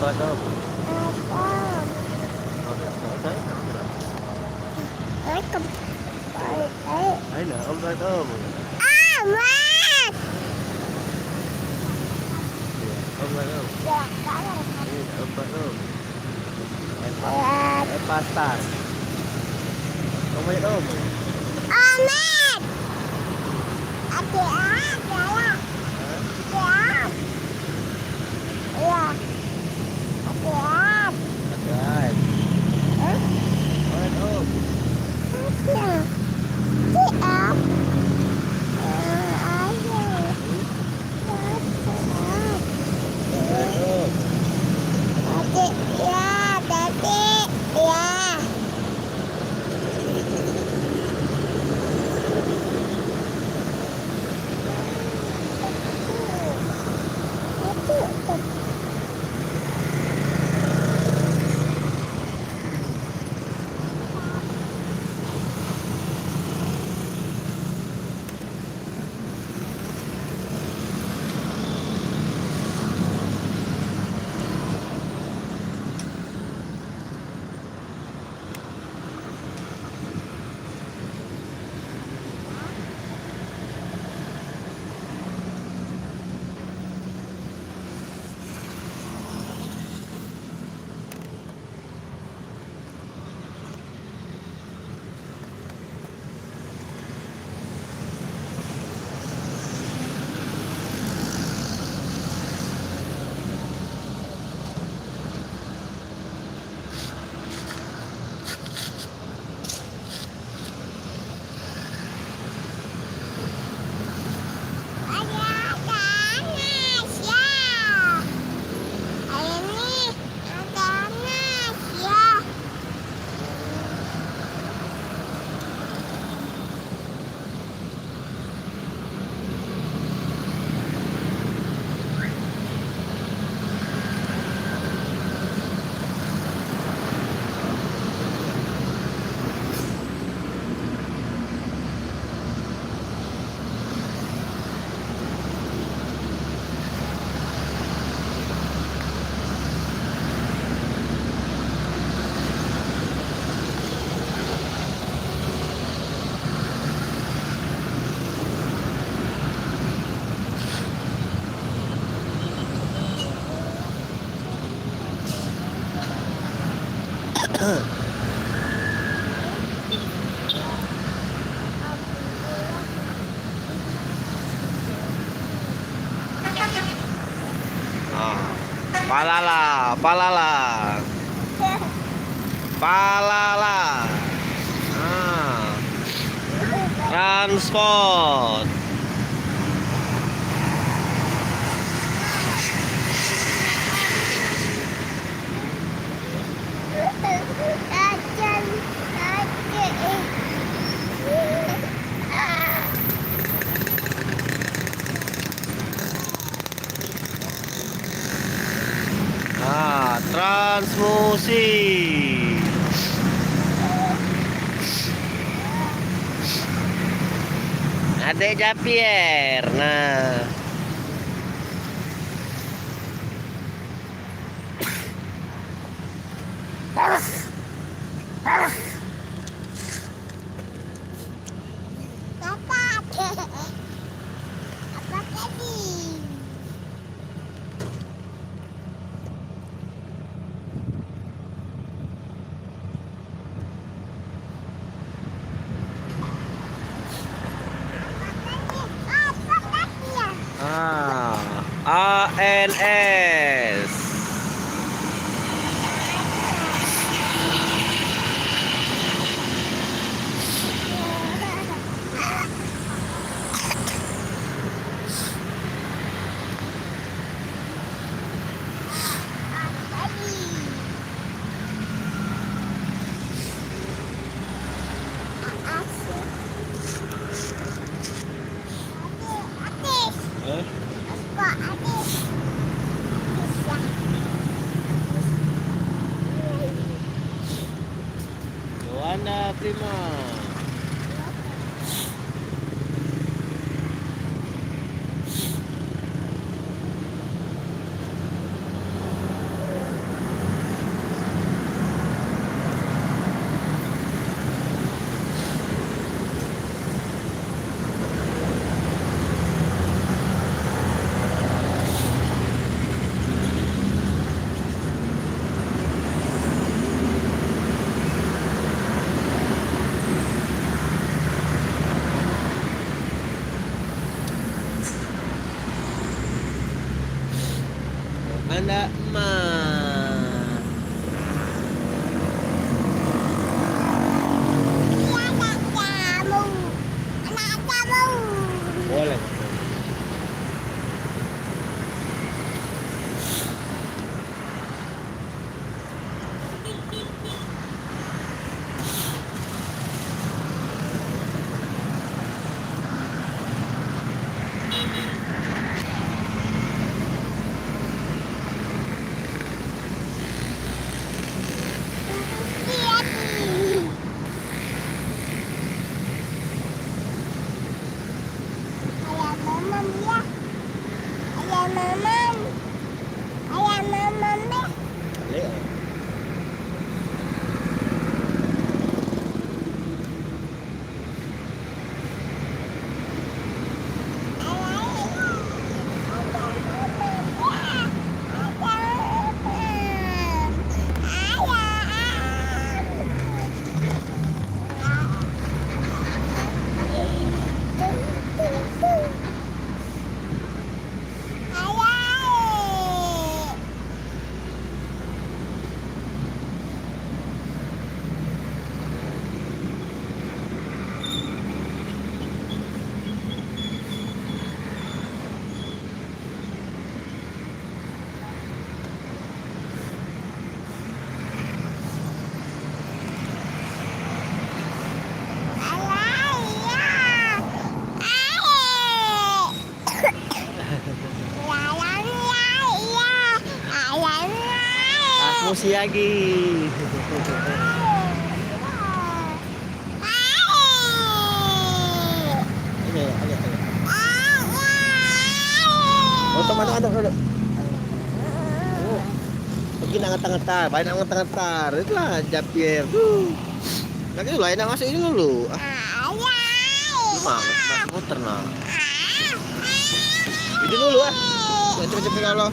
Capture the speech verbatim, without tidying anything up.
Apa? Apa? Apa? Apa? Aina, Om Rado. Amat. Om Rado. Aina, Om Rado. Epa-, Amat. Epastar. Om Rado. Amat. Ade, ade, ade. Ade, ade. Iya. Ade, ade. Ade, ade. Hah? Ade, ade. Ade, ade. Ade, ade. Ade, ade. Ade, ade. Ade, ade. Ah, palala, palala. Palala. Ah. Transport. Ah, Transmusi. Adek Japier, nah. Apa tadi? Ah, A N S. Eh? Joanna Prima. Ndak, Mak. Boleh. Ayam mamam ya. Ayam mamam. Ayam mamam deh. Aku siagi. Ini, ini, ini. Untuk mana ada dulu? Oh. Pergi nak ngetar-ngetar, baik nak ngetar-ngetar. Itulah Japier tu. Lagi tu lah, nak masuk ini dulu. Ah. Mak, masuk motor nah. Ini dulu ah. Cepet-cepet kalau.